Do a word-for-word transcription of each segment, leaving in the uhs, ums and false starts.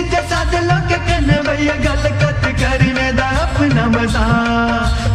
ते सादे लोकें कन्नै भैया गल्ल कत्थ करने दा अपना मजा।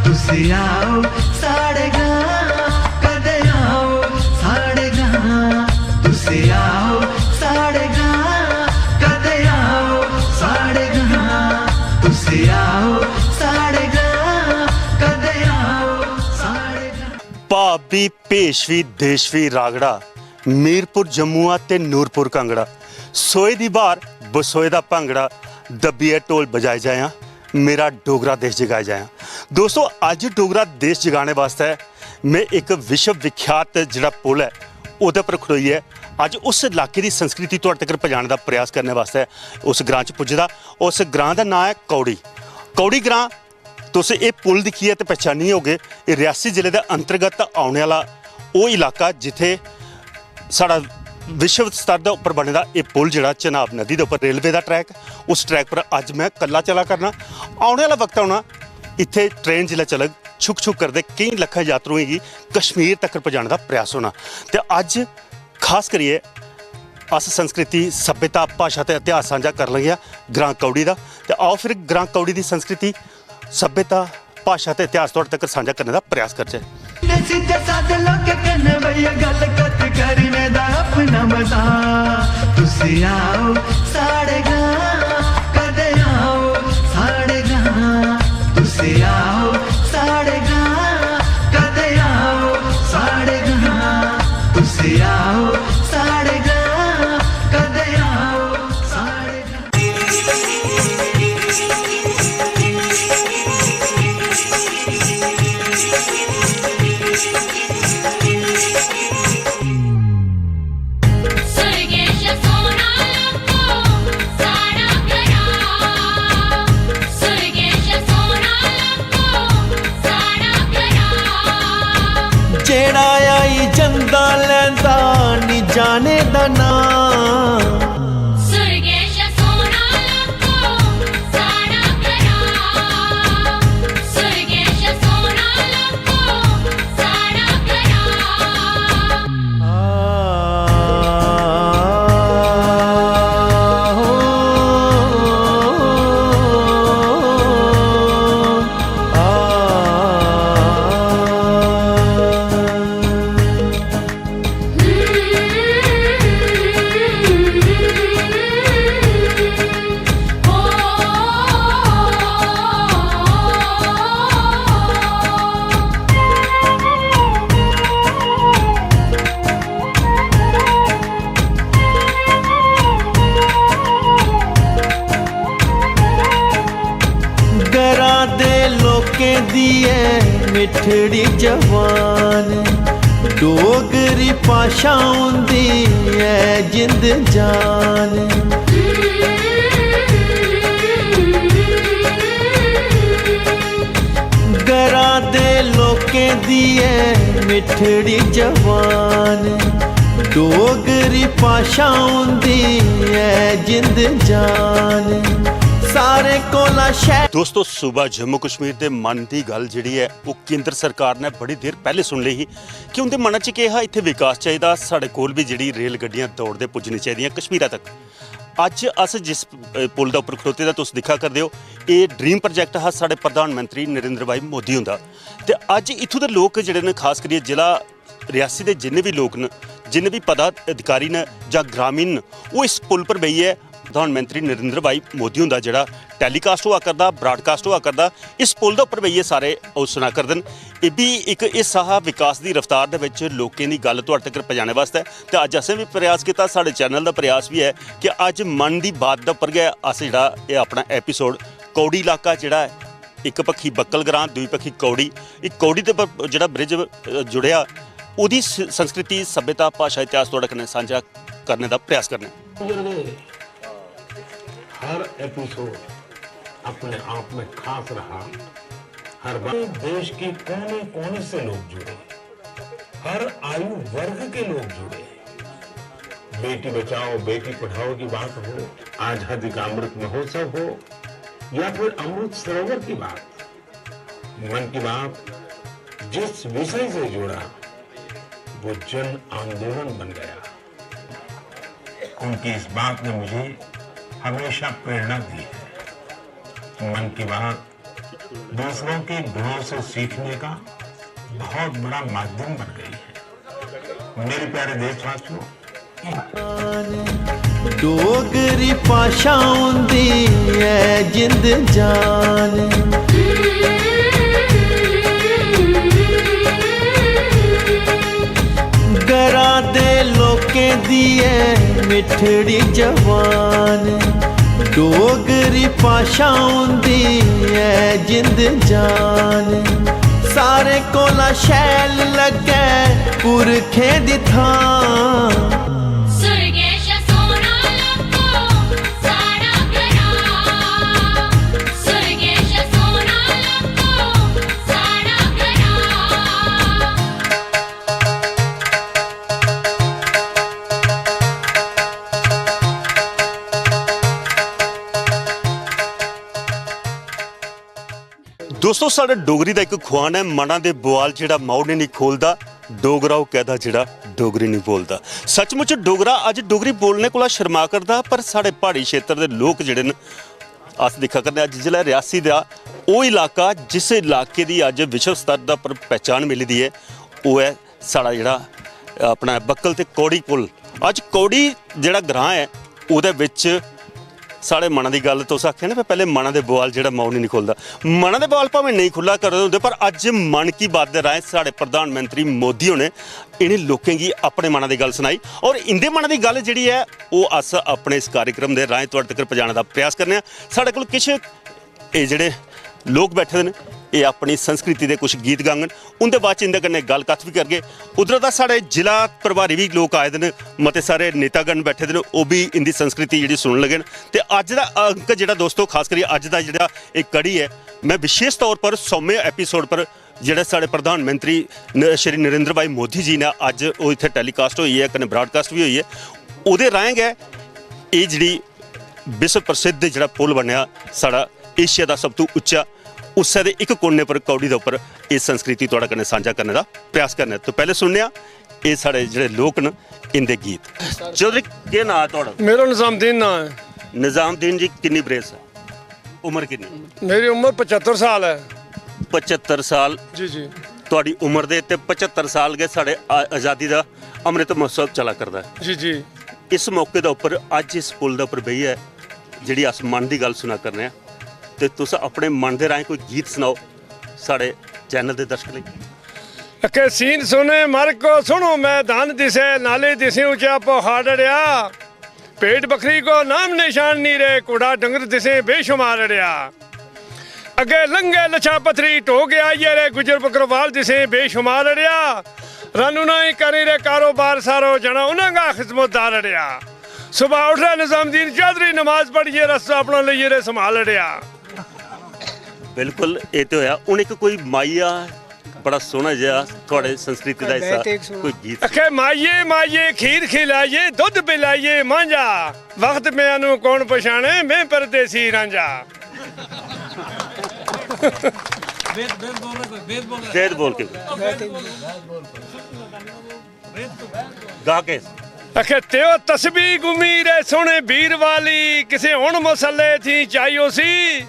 तुसी आओ साढ़े ग्रां, कदे आओ साढ़े ग्रां। तुसी आओ साढ़े ग्रां, कदे आओ साढ़े ग्रां। तुसी आओ साढ़े ग्रां, कदे आओ साढ़े ग्रां। भावी, भेशवी, देशवी रागड़ा, मीरपुर जम्मुआ ते नूरपुर कांगड़ा। सोए दी ब्हार, बसोए दा भांगड़ा, दब्बियै ढोल बजाए जायां, मेरा डोगरा देश जगाए जायां। दोस्तो, अज्ज डोगरा देश जगाने बास्तै में इक विश्व विख्यात जेह्ड़ा पुल ऐ, ओह्दे पर खड़ोइयै अज्ज उस इलाके दी संस्कृति तुआढ़े तगर पजाने दा प्रयास करने बास्तै उस ग्रां च पुज्जे दा। उस ग्रां दा नांऽ ऐ कौड़ी। कौड़ी ग्रां, तुस एह् पुल दिक्खियै ते पहचानी होगे, एह् रियासी जिले दे अंतर्गत औने आह्ला ओह् इलाका जित्थै साढ़ा विश्व स्तर दे उप्पर बने दा एह् पुल जेह्ड़ा चनाब नदी दे उप्पर रेलवे दा ट्रैक, उस ट्रैक पर अज्ज में कल्ला चला करना। औने आह्ला वक्त औना, इत्थै ट्रेन जिसलै चलग, छुक छुक करदे केईं लक्खां यात्रुएं गी कश्मीर तक्कर पजाने दा प्रयास होना। ते अज्ज खास करियै अस संस्कृति, सभ्यता, भाशा ते इतिहास सांझा करन लगे आं ग्रां कौड़ी दा। ते आओ फिर ग्रां कौड़ी दी संस्कृति, सभ्यता, भाशा ते इतिहास तुआढ़े तगर सांझा करने दा प्रयास करचै। ते सिद्धे सादे लोकें कन्नै भैया गल्ल कत्थ करने दा अपना मजा। तुसी आओ साढ़े ग्रां, कदे आओ साढ़े ग्रां। तुसी आओ साढ़े ग्रां, कदे आओ साढ़े ग्रां। तुसी आओ साढ़े ग्रां, कदे आओ साढ़े ग्रां। सुरगेश सोना लक्खो साढ़ा ग्रां, सुरगेश सोना लक्खो साढ़ा ग्रां। जेड़ा आई जंदा लैंदा नी जाने दा नां। सुरगेश सोना लक्खो साढ़ा ग्रां, सुरगेश सोना लक्खो साढ़ा ग्रां। घरा दे लोकें दी ऐ मिठड़ी जबान, डोगरी भाशा उंदी ऐ जिंद जान। घरा दे लोकें दी ऐ मिठड़ी जबान, डोगरी भाशा उंदी ऐ जिंद जान। सारें कोला शैल। दोस्तो, सूबा जम्मू कश्मीर दे मन दी गल्ल जेह्ड़ी ऐ, ओह् केंद्र सरकार ने बड़ी देर पैह्ले सुन लेई ही कि उं'दे मनै च केह् हा, इत्थै विकास चाहिदा, साढ़े कोल बी जेह्ड़ी रेल गड्डियां दौड़दे पुज्जनी चाहिदियां कश्मीरा तक। अज्ज अस जिस, अ, पुल दे उप्पर खड़ोते दे, तुस दिक्खा करदे ओ, एह् ड्रीम प्रोजेक्ट हा साढ़े प्रधानमंत्री नरेंद्र भाई मोदी हुंदा। ते अज्ज इत्थूं दे लोक जेह्ड़े न, खास करियै जिला रियासी दे जिन्ने बी लोक न, जिन्ने बी पदाधिकारी न जां ग्रामीण न, ओह् इस पुल पर बेहियै प्रधानमंत्री नरेंद्र भाई मोदी हुंदा जेह्ड़ा telecast होआ करदा, broadcast होआ करदा, इस पुल दे उप्पर बेहियै सारे ओह् सुना करदे न। एह् बी इक हिस्सा हा विकास दी रफ्तार दे बिच लोकें दी गल्ल तुआढ़े तगर पजाने बास्तै। ते अज्ज असें बी प्रयास कीता, साढ़े चैनल दा प्रयास बी ऐ कि अज्ज मन दी बात दे उप्पर गै अस जेह्ड़ा एह् अपना एपिसोड कौड़ी इलाका जेह्ड़ा ऐ, इक पक्खी बक्कल ग्रां, दूई पक्खी कौड़ी, इक कौड़ी दे पर जेह्ड़ा ब्रिज, अ, जुड़ेआ, ओह्दी स-, संस्कृति, सभ्यता, भाशा, इतिहास तुआढ़े कन्नै सांझा करने दा प्रयास करने आं। हर एपिसोड अपने आप में खास रहा। हर बार देश के कोने कोने से लोग जुड़े, हर आयु वर्ग के लोग जुड़े। बेटी बचाओ, बेटी पढ़ाओ की बात हो, आजादी का अमृत महोत्सव हो, या फिर अमृत सरोवर की बात, मन की बात जिस विषय से जुड़ा, वो जन आंदोलन बन गया। उनकी इस बात ने मुझे हमेशा प्रेरणा दी है। मन की बात दूसरों के गुणों से सीखने का बहुत बड़ा माध्यम बन गई है। मेरे प्यारे देशवासियों, डोगरी भाशा होंदी ऐ जिंद जान। घरा दे लोकें दी ऐ मिठड़ी जबान। डोगरी भाशा होंदी ऐ जिंद जान। सारें कोला शैल लग्गै पुरखें दी थां। सुरगेश सोना लग्गो साढ़ा ग्रां। सुरगेश सोना लग्गो साढ़ा ग्रां। दोस्तो, साढ़े डोगरी दा इक खुआन ऐ, मना दे बुआल जेह्ड़ा माऊ ने निं खोलदा, डोगरा ओह् कैह्दा जेह्ड़ा डोगरी निं बोलदा। सचमुच डोगरा अज्ज डोगरी बोलने कोला शर्मा करदा, पर साढ़े प्हाड़ी क्षेत्र दे लोक जेह्ड़े न, अस दिक्खा करने अज्ज जिसलै रियासी दा ओह् इलाका, जिस इलाके दी अज्ज विश्व स्तर दा पर पहचान मिली दी ऐ, ओह् ऐ साढ़ा जेह्ड़ा अपना बक्कल ते कौड़ी पुल। अज्ज कौड़ी जेह्ड़ा ग्रांऽ ऐ, ओह्दे बिच साढ़े मना दी गल्ल तुस आखेआ ना, पैह्ले मना दे बुआल जेह्ड़ा माऊ निं निं खु'लदा। मना दे बुआल भामें नेईं खु'ल्ला करदे होंदे, पर अज्ज मन की बात दे राहें साढ़े प्रधानमंत्री मोदी होरें इ'नें लोकें गी अपने मना दी गल्ल सनाई, और इं'दे मना दी गल्ल जेह्ड़ी ऐ, ओह् अस अपने इस कार्यक्रम दे राहें तुआढ़े तगर पजाने दा प्रयास करने आं। साढ़े कोल किश एह् जेह्ड़े लोक बैठे दे न, एह् अपनी संस्कृति दे कुछ गीत गाङन, उं'दे बाद च इं'दे कन्नै गल्ल कत्थ बी करगे। उद्धरा दा साढ़े जिला प्रभारी बी लोक आए दे न, मते सारे नेतागण बैठे दे न, ओह् बी इं'दी संस्कृति जेह्ड़ी सुनन लगे न। ते अज्ज दा अंक जेह्ड़ा दोस्तो, खास करियै अज्ज दा जेह्ड़ा एह् कड़ी ऐ, में विशेष तौर पर सौमें एपिसोड पर जेह्ड़ा साढ़े प्रधानमंत्री न-, श्री नरेंद्र भाई मोदी जी ने अज्ज ओह् इत्थै टैलीकास्ट होई ऐ, कन्नै ब्राडकास्ट बी होई ऐ, ओह्दे राहें गै एह् जेह्ड़ी विश्व प्रसिद्ध जेह्ड़ा पुल बनेआ साढ़ा एशिया दा सब तू उच्चा, उस्सै दे इक कोने पर कौड़ी दे उप्पर एह् संस्कृति थुआढ़े कन्नै सांझा करने दा प्रयास करने। तो पैह्ले सुनने आं एह् साढ़े जेह्ड़े लोक न इं'दे गीत। चौधरी, केह् नांऽ ऐ थुआढ़ा? मेरा निजामुद्दीन नांऽ ऐ। निजामुद्दीन जी, किन्नी बरेस ऐ? उम्र किन्नी? मेरी उम्र पचहत्तर साल ऐ। पचहत्तर साल जी, जी। थुआढ़ी उम्र दे ते पचहत्तर साल गै साढ़े आ-, आज़ादी दा अमृत महोत्सव चला करदा ऐ। जी, जी। इस मौके दे उप्पर अज्ज इस पुल दे उप्पर बेहियै जेह्ड़ी अस मन दी गल्ल सुना करने आं, ते तुस अपने मन दे राहें कोई गीत सनाओ साढ़े चैनल दे दर्शक लेई। अक्के सीन सुने मर को सुनो मैदान दिसे, नाले दिसे ऊंचा पहाड़ अड़ेआ। पेट बकरी को नाम निशान नी रे, कोड़ा डंगर दिसे बेशुमार अड़ेआ। अगे लंघे लच्छा पत्थरी ढो गया ये रे, गुजर बकरवाल दिसे बेशुमार अड़ेआ। रानू ना ही करी रे कारोबार सारो, जना उन्हें गा खिदमतदार अड़ेआ। सुबह उठ रे निजामुद्दीन चौधरी, नमाज पढ़िए रस्ता अपना लेइए रे संभाल अड़ेआ। बिल्कुल, एह् ते होआ। हून इक कोई माइया, बड़ा सोह्ना जेहा थुआढ़े संस्कृति दा हिस्सा, कोई गीत। अखे माइये माइये खीर खिलाइए, दुद्ध पिलाइए मांझा, वक्त म्यानू कौन पछाणे, में परदेसी रांझा। वेद बोल रहा कोई, वेद बोल रहा। वेद बोल के। गा के। अखे त्यो तस्बी गुमी रे सोने बीर वाली, किसे हुन मसले थी चाहियो सी।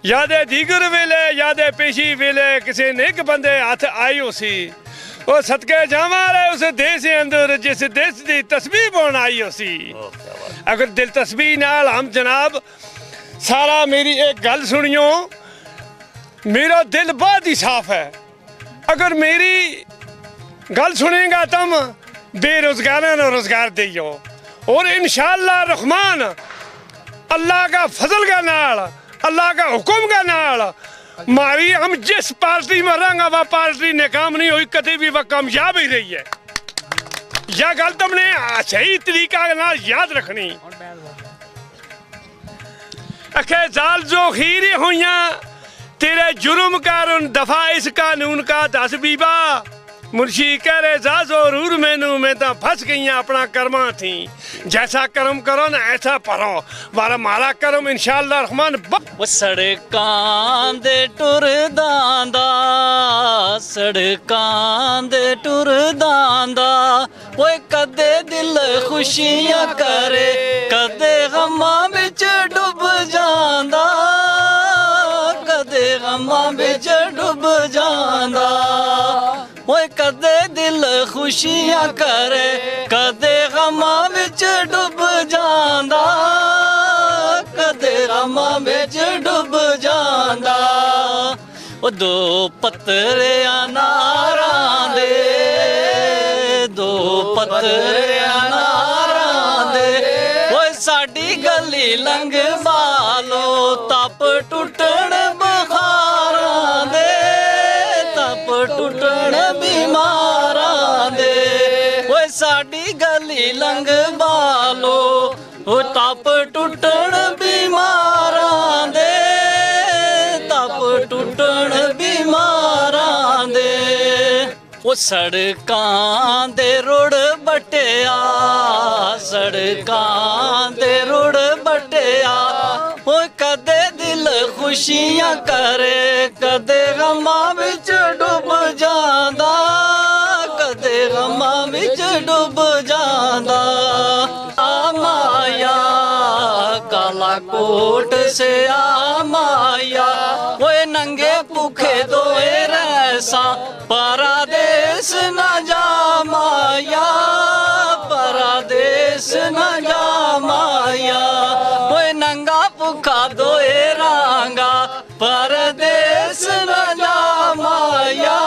यादे दीगर वेले, यादे पेशी वेले, किसे नेक बंदे हथ आई होसी। ओ सदके जावां रे उस देश अंदर, जिस देश दी तस्बी बन आई होसी। अगर दिल तस्बी नाल हम जनाब, सारा मेरी एक गल सुनियो, मेरा दिल बहुत ही साफ है। अगर मेरी गल सुनेगा तुम, बेरोजगारों ने रोजगार दियो। और इंशाअल्लाह रहमान, अल्लाह का फजल के नाल, अल्लाह का हुक्म के नाल, मारी हम जिस पार्टी में रहेंगे, वह पार्टी नाकाम नहीं हुई, कभी भी वह कामयाब ही रही है। यह गल तुमने सही तरीका के नाल याद रखनी। अखे जाल जो खीरी हुइयां तेरे जुर्म कारण, दफा इस कानून का दस बीबा। मुंशी कह रहे जा जरूर मैनू, मैं तो फंस गई अपना कर्मा थी। जैसा कर्म करो ना ऐसा भरो, वाला मारा कर्म इंशाअल्लाह रहमान ब- वो सड़कां दे टुरदां दा, सड़कां दे टुरदां दा ओए कदे दिल खुशियां करे, कदे गमां बिच डुब जांदा, कदे गमां बिच डुब जांदा। ओए कदे दिल खुशियां करे, कदे गमां बिच डुब जांदा, कदे गमां बिच डुब जांदा। ओ दो पत्तरे अनारां दे, दो पत्तरे अनारां दे, ओए साडी गली लंघवा लो, तप टुटण बखारां दे, तप टुटण बीमारां दे, ओए साडी गली लंघवा लो, ओ तप टुटण बीमारां दे, तप टुटण बीमारां दे। ओ सड़कां दे रुड़ बट्टेआ, सड़कां दे रुड़ बट्टेआ। ओ कदे दिल खुशियां करे, कदे गमां बिच डुब जांदा, कदे गमां बिच डुब जांदा। आ माया, काला कोट से आ माया, ओए नंगे भुखे दोए रैसा, परदेस न जा माया, परदेस न जा माया। ओए नंगा भुखा दोए रांगा, परदेस न जा माया,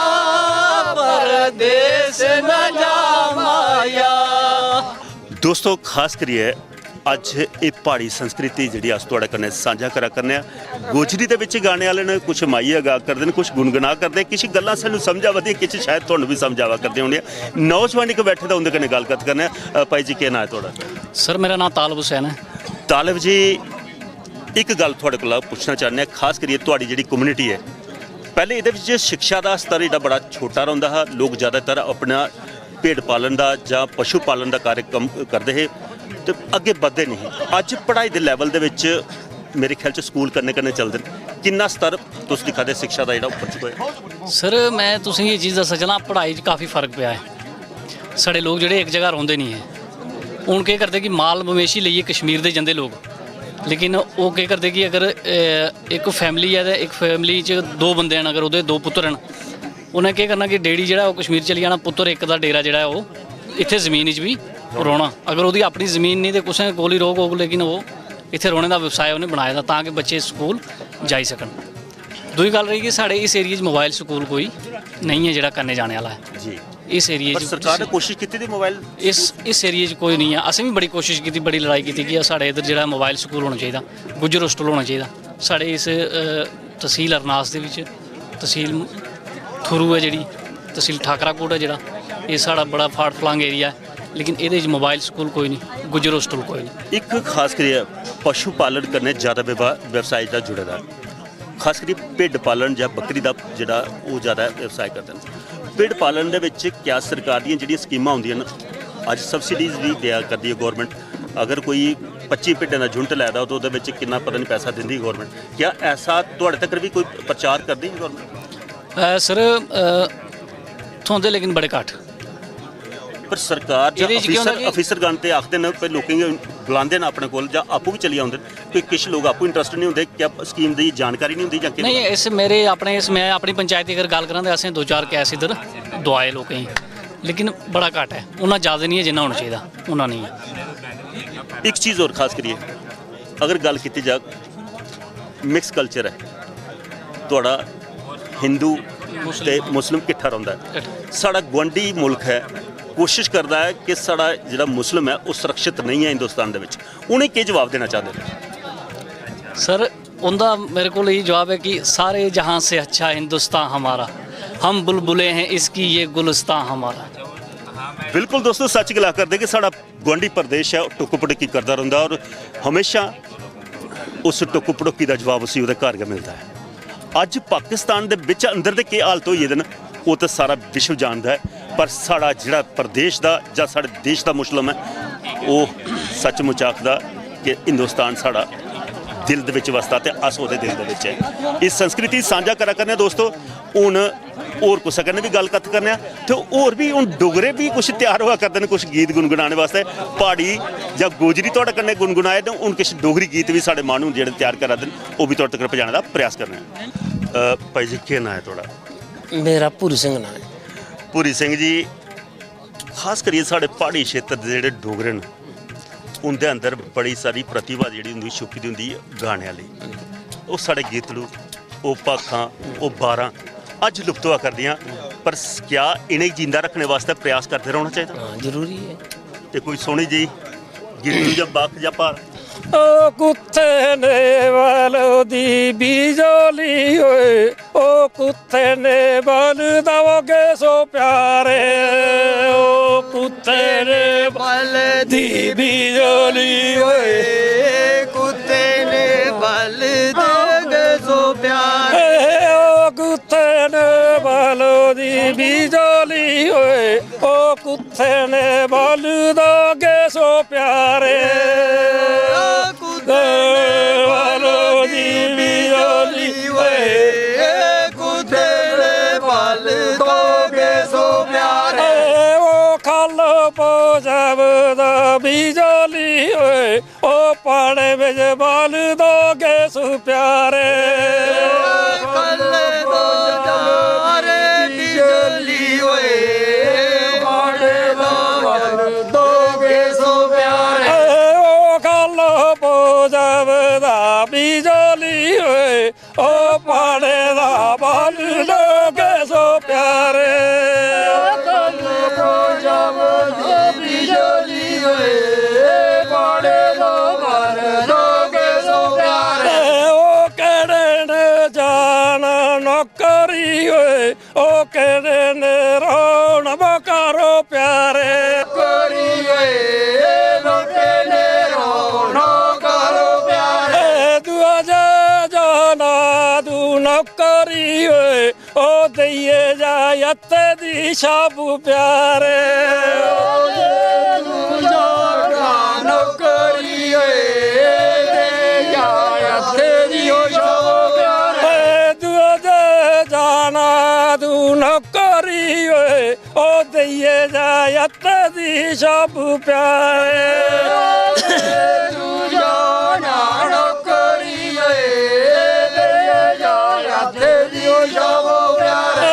परदेस न जा माया। दोस्तो, खास करियै अज्ज एह् प्हाड़ी संस्कृति जेह्ड़ी अस थुआढ़े कन्नै सांझा करा करने आं। गोजरी दे बिच गाने आह्ले न, कुछ माहिया गा करदे न, कुछ गुनगुना करदे, किश गल्लां सानूं समझ आवा दियां, किश शायद तुहानूं बी समझ आवा करदियां होनियां। नौजवान इक बैठे दा, उं'दे कन्नै गल्ल कत्थ करने आं। अ, भाई जी, केह् नांऽ ऐ थुआढ़ा? सर, मेरा नांऽ तालब हुसैन ऐ। तालव जी, इक गल्ल थुआढ़े कोला पुच्छना चाह्न्ने आं, खास करियै थुआढ़ी जेह्ड़ी कम्युनिटी ऐ, पैह्ले एह्दे बिच शिक्षा दा स्तर जेह्ड़ा बड़ा छोटा रौंह्दा हा, लोक जैदातर अपना भेड पालन दा जां पशु पालन दा कार्यक्रम करदे हे ते अग्गें बधदे नेईं हे। अज्ज पढ़ाई दे लेवल दे बिच मेरे ख्याल च स्कूल कन्नै कन्नै चलदे न। किन्ना स्तर तुस दिक्खा दे शिक्षा दा जेह्ड़ा उप्पर चुकोआ? सर, मैं तुसेंगी एह् चीज़ दस्सना चाह्न्नां, पढ़ाई च काफ़ी फ़र्क पेआ ऐ। साढ़े लोक जेह्ड़े इक जगह रौंह्दे निं हे। हून केह् करदे कि माल मवेशी लेइयै कश्मीर दे जंदे लोक, लेकिन ओह् केह् करदे कि अगर अ, इक फैमिली ऐ ते इक फैमिली च दो बंदे न, अगर ओह्दे दो पुत्तर न, उ'नें केह् करना कि डैडी जेह्ड़ा ओह् कश्मीर चली जाना, पुत्तर इक दा डेरा जेह्ड़ा ऐ ओह् इत्थै ज़मीन च बी रौह्ना। अगर ओह्दी अपनी ज़मीन निं ते कुसै कोल ही रौह्ग, होग, लेकिन ओह् इत्थै रौह्ने दा व्यवसाय उ'नें बनाए दा तां कि बच्चे स्कूल जाई सकन। दूई गल्ल रेही कि साढ़े इस एरिया च मोबाइल स्कूल कोई नेईं ऐ जेह्ड़ा कन्नै जाने आह्ला ऐ। जी। इस एरिया पर च सरकार ने कोशिश कीती दी मोबाइल इस इस एरिया च कोई निं ऐ। असें बी बड़ी कोशिश कीती, बड़ी लड़ाई कीती कि साढ़े इद्धर जेह्ड़ा मोबाइल स्कूल होना चाहिदा, गुज्जर होस्टल होना चाहिदा। साढ़े इस अ, तसील अरनास दे बिच, तसील थुरू ऐ जेह्ड़ी, तसील ठाकराकोट ऐ जेह्ड़ा, एह् साढ़ा बड़ा फाड़ फलांग एरिया ऐ, लेकिन एह्दे च मोबाइल स्कूल कोई निं, गुज्जर होस्टल कोई निं। इक खास करियै पशु पालन कन्नै ज़्यादा व्यवा- व्यवसाय जेह्ड़ा जुड़े दा ऐ, खास करियै भिड्ड पालन जां बकरी दा जेह्ड़ा ओह् ज़्यादा व्यवसाय करदे न। भिड्ड पालन दे बिच क्या सरकार दियां जेह्ड़ियां स्कीमां होंदियां न, अज्ज सब्सिडीज बी देआ करदी ऐ गौरमेंट। अगर कोई पच्ची भिड्डें दा झुंड लै दा होऐ ते ओह्दे बिच किन्ना पता निं पैसा दिंदी गौरमेंट। क्या ऐसा थुआढ़े तगर बी कोई प्रचार करदी ही गौरमेंट? अ, सर, अ, थ्होंदे लेकिन बड़े घट्ट। पर सरकार जां एह्दे च केह् होंदा अफसर कि अफसरगण ते आखदे न, पर लोकें गी बुलांदे न अपने कोल जां आपूं बी चली औंदे न। कोई किश लोक आपूं इंटरस्ट निं होंदे, क्या स्कीम दी जानकारी निं होंदी जां केह्? नहीं, इस मेरे अपने इस मैं अपनी पंचायत दी अगर गल्ल करां ते असें दो चार कैस इद्धर दुआए लोकें गी, लेकिन बड़ा घट्ट ऐ, उन्ना ज़्यादा नहीं ऐ जिन्ना होना चाहिदा, उन्ना नहीं ऐ। इक चीज़ होर खास करियै अगर गल्ल कीती जा, मिक्स कल्चर ऐ थुआढ़ा, हिंदू ते मुस्लिम किट्ठा रौंह्दा ऐ। साढ़ा गुआंढी मुल्ख ऐ, कोशिश करदा ऐ कि साढ़ा जेह्ड़ा मुस्लिम ऐ ओह् सुरक्षित नेईं ऐ हिंदुस्तान दे बिच। उ'नेंगी केह् जवाब देना चांह्दे न? सर, उंदा मेरे को यही जवाब है कि सारे जहां से अच्छा हिंदुस्तान हमारा, हम बुलबुले हैं इसकी ये गुलिस्तान हमारा। बिल्कुल दोस्तो, सच गला करदे कि साढ़ा गुआंढी प्रदेश ऐ, ओह् टुक्क पटुकी करदा रौंह्दा और हमेशा उस टुक्क पटुकी दा जवाब उसी ओह्दे घर गै मिलदा ऐ। अज्ज पाकिस्तान दे बिच अंदर दे केह् हालत होई गेदे न, ओह् ते सारा विश्व जानदा ऐ, पर साढ़ा जेह्ड़ा प्रदेश दा जां साढ़े देश दा मुस्लिम ऐ, ओह् सचमुच आखदा कि हिंदुस्तान साढ़ा दिल दे बिच वसदा ते अस ओह्दे दिल दे बिच ऐ। इस संस्कृति गी सांझा करा करने आं दोस्तो। हून होर कुसै कन्नै बी गल्ल कत्थ करने आं। ते होर बी हून डोगरे बी कुछ त्यार होआ करदे न, कुछ गीत गुनगुनाने वास्तै। प्हाड़ी जां गोजरी थुआढ़े कन्नै गुनगुनाए, ते हून किश डोगरी गीत बी साढ़े माह्नू जेह्ड़े त्यार करा दे न, ओह् बी थुआढ़े तगर पजाने दा प्रयास करने आं। अ, भाई जी, केह् नांऽ ऐ थुआढ़ा? मेरा भूरी सिंह नांऽ ऐ। भूरी सिंह जी, खास करियै साढ़े प्हाड़ी क्षेत्र दे जेह्ड़े डोगरे न, उं'दे अंदर बड़ी सारी प्रतिभा जेह्ड़ी होंदी छुपी दी होंदी गाने आह्ली। ओह् साढ़े गीतड़ू, ओह् भाखां, ओह् बारां अज्ज लुप्त होआ करदियां, पर क्या इ'नेंगी जिंदा रक्खने वास्तै प्रयास करदे रौह्ना चाहिदा? हां, जरूरी ऐ। ते कोई सोहनी जेही गीतड़ू जां बक्ख जां भार? ओ कुत्थे ने बलदी बिजली होए, ओ कुत्थे ने बलदा ओ गैसो प्यारे, ओ कुत्थे ने बलदी बिजली होए, कुत्थे ने बलदा ओ गैसो प्यारे, ओ कुत्थे ने बलदी बिजली होए, ओ कुत्थे ने बलदा गैसो प्यारे, कुत्थे ने बलदी बिजली होए, कुत्थे ने बलदा गैसो प्यारे। ओ खल पोजब दा बिजली होए, ओ प्हाड़े बिच बलदा गैसो प्यारे। कल्ले दो जारे बिजली होए, प्हाड़े दा बलदा गैसो प्यारे। ओ कल्लो पोजब दा बिजली होए, ओ प्हाड़े दा बलदा गैसो प्यारे। कल्लो पोजब दा बिजली होए, प्हाड़े दा बलदा गैसो प्यारे। ओ केड़े ने जाना नौकरी होए, ओ केड़े ने रौन बकारो प्यारे। नौकरी होए, नौकरी ने रौन बकारो प्यारे। ए दुआ जे जाना तू नौकरी होए, ओ दइये जा अत्ते दी शाबू प्यारे। नौकरी होए, दइये जा अत्ते दी शाबू प्यारे। ए दुआ जे जाना तू नौकरी होए, ओ दइये जा अत्ते दी शाबू प्यारे। तू जाना नौकरी होए, दइये जा अत्ते दी शाबू प्यारे।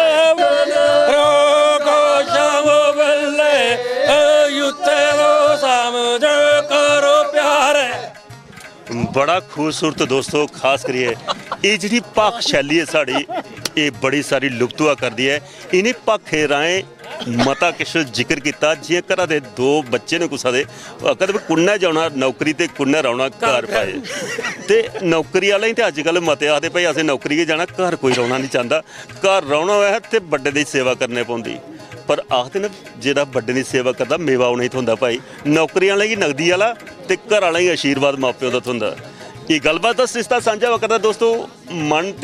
रोको शाबू बल्ले, ए युत्ते रो समझ करो प्यारे। बड़ा खूबसूरत दोस्तो, खास करियै एह् जेह्ड़ी भाख शैली ऐ साढ़ी, एह् बड़ी सारी लुप्त होआ करदी ऐ। इ'नें भाखें राहें मता किश जिक्र कीता, जि'यां घरा दे दो बच्चे न कुसै दे, कदें बी कु'न्नै जाना नौकरी ते कु'न्नै रौह्ना घर पाए। ते नौकरी आह्लें गी ते अज्जकल मते आखदे, "भाई, असें नौकरी गै जाना, घर कोई रौह्ना निं चांह्दा।" घर रौह्ना होऐ ते बड्डे दी सेवा करनी पौंदी, पर आखदे न, "जेह्ड़ा बड्डे दी सेवा करदा, मेवा उ'नेंगी थ्होंदा।" भाई, नौकरी आह्लें गी नगदी आह्ला ते घर आह्लें गी आशीर्वाद मां प्यो दा थ्होंदा। एह् गल्लबात दा सरिस्ता सांझा होआ करदा दोस्तो, मन ते